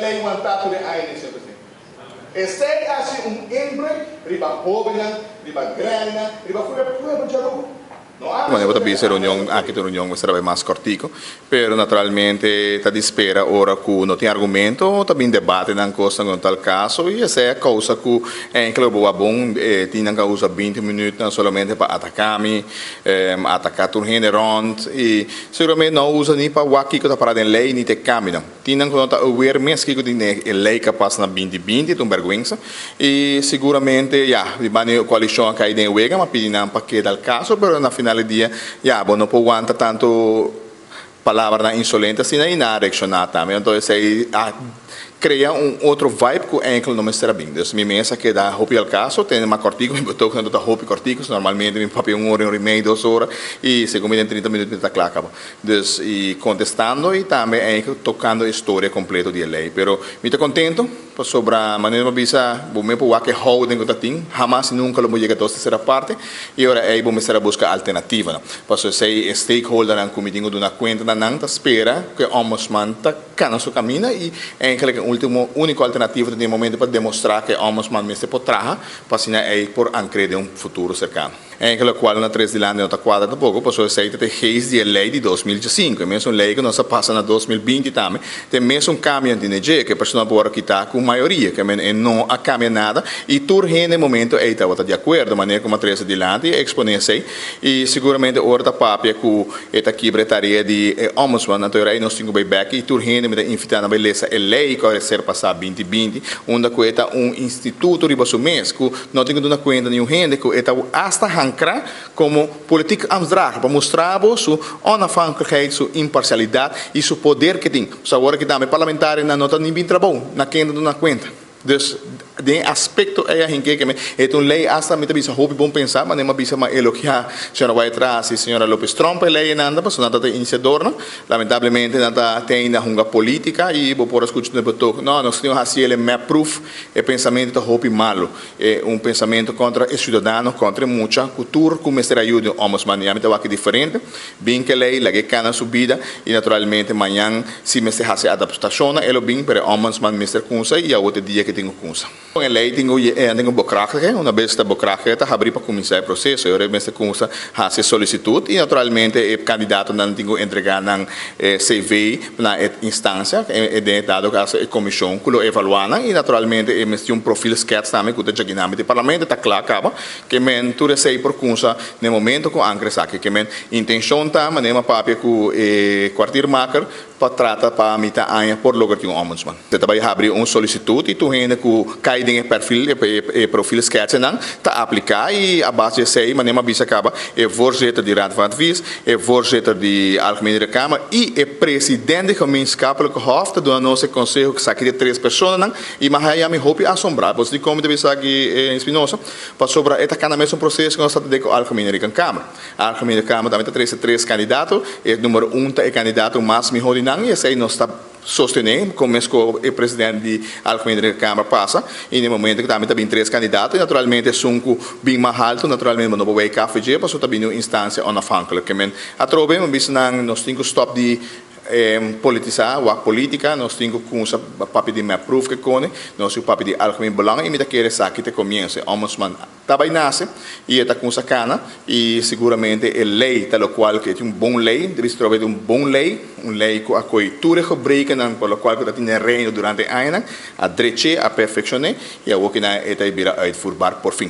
Lei wantá tur e aña den, señor presidente. Esei a hasi un inbreuk riba hóbennan, riba grandinan, riba fuera e pueblo djaruba. No a Manera bo ta bisa e reunion aki ta un reunion mester a bai mas kòrtiku, pero naturalmente ta di spera ora ku no tin argumento ta bin debatenan kosnan ku no ta al kaso i esei a kousa ku enkele bo wak bon e tin nan ku a usa binti minütnan solamente pa ataká mi, ataká tur hende rònt i seguramente no a usa ni pa wak kiko ta para den lei ni ta e kambionan. Tin nan ku no ta aware mes kiko tin den e lei ku a pasa na binti binti, ta un bèrgwensa. I siguramente, ya, di banda e koalishon a kai den e wega, m'a pidi nan pa keda al kaso, pero na final di dia, ya, bo no por wanta tantu palabranan insolente asina i nan a reakshoná tambe. Anto esei a krea un otro vibe ku enkele no mester a bin. Dus mi mes a keda hopi al kaso, tende mas kòrtiku, mi betoog nan ta hopi kòrtiku, normalmente mi papia un ora, un ora i mei, dos ora, i segun mi den trinta minüt mi ta kla kaba. Dus i kontestando i tambe eigenlijk tokando e storia kompleto di e lei. Pero mi ta kontento pasobra manera bo bisa bo me por wak e houding ku ta tin, hamas i nunka lo bo yega dos tersera parte i ora ei bo mester a buska alternativanan. Pasobra esei e stakeholdernan ku mi tin ku duna kuenta na nan ta spera ku e ombudsman ta kana su kaminda i eigenlijk e ultimo uniko alternativa ta den e momento pa demostra ku e ombudsman mester por traha pa asina ei por ankre den un futuro serkano. Enkele kual na tres dilanti no ta kuadra tampoko, pasobra esei ta e geest di e lei di 2005. E mesun lei ku nos a pasa na 2020 tambe, ta e mesun kambio anti na dje, ku e persona por wòrdu kitá ku mayoria, ke men e no a kambia nada i tur hende e momento ei tabata di akuerdo, manera ku Matres a dilanti a eksponé esei i siguramente ora ta papia ku e ta kibra e tarea di e ombudsman, anto e rei nos tin ku bai bèk i tur hende mi ta invitá nan bai lesa e lei ku a ser pasá binti binti, unda ku e ta un instituto riba su mes ku no tin ku duna kuenta niun hende ku e ta hasta hankra komo politiek ambtsdrager pa mustra bo su onafhankelijkheid, su imparcialidad i su poder ke tin. Pasobra awor aki tambe parlamentarionan no ta ni bin trabou na ken ta duna kuenta. Dus den e aspekto ei a hinke ke e ta un lei hasta mi ta bisa hopi bon pensa, manera mi a bisa mi a elogia señora Wyatt-Ras i señora Lopez Tromp e leinan ta pasobra nan ta e inisiadornan. Lamentablemente nan ta ten na hunga politica i bo por a skucha den betoog, no, nos tin hasi el e map proof, e pensamentu ta hopi malo. E un pensamentu kontra e siudadano, kontra e mucha, ku tur ku mester ayuda di un ombudsman. I ami ta wak diferente. Bin ke lei, laga e kana su bida i naturalmente mañan si mester hasi adaptashonnan e lo bin, pero e ombudsman mester kunsa i awor ta e dia ke tin ku kunsa. E lei tin ku tin ku bekrachtigen, una bes ta bekrachtigen ta habri pa kuminsá e proseso. E ora e mester kunsa hasi e solisitut i naturalmente e kandidatonan tin ku entregá nan CV na e instansia, den e dado kaso e komishon ku lo evaluá nan i naturalmente e mester tin un profil skets tambe ku ta djakinami di parlamento ta kla kaba ke men tur esei por kunsa na e momento ku ankra esaki ke men intenshon ta manera mi a papia ku e kwartiermaker pa trata pa mita aña por logra tin un ombudsman. E ta bai habri un solisitut i tur hende ku kai den e perfil e profil sketsenan ta apliká i a base di esei manera mi a bisa kaba e voorzitter di Raad van Advies, e voorzitter di Algemene Rekenkamer i e president di Gemeenschappelijke Hof ta duna nos e konseho ku esaki ta e tres personanan i mi a haya mi hopi asombrá. Bo sa dikon mi ta bisa esaki Espinosa? Pasobra e ta kanda mesun proseso ku nos ta tende ku Algemene Rekenkamer. Algemene Kamer tambe ta trese tres kandidato. E numero un ta e kandidato mas mihó di nan i esei nos ta sostené kon mes ku e president di Algemene Kamer pasa. I na e momento ku tambe ta bin tres kandidato i naturalmente esun ku bin mas haltu naturalmente bo no por wei KVG pasobra ta bini un instansia onafhankelijk. Ke men atrobe mi bisa nan nos tin ku stòp di politisá wak polítika, nos tin ku kumsa papia di map proof ke kone, nos tin ku papia di algemeen belang i mi ta kere esaki ta e komienso. E ombudsman ta bai nase i e ta kumsa kana i siguramente e lei ta lokual ku e tin un bon lei, debí si trobe un bon lei, un lei ku a kohe tur e gebrekennan por lokual ku ta tin den Reino durante e añanan, a drech'é, a perfekshon'é i awor kinan e ta bira uitvoerbaar por fin.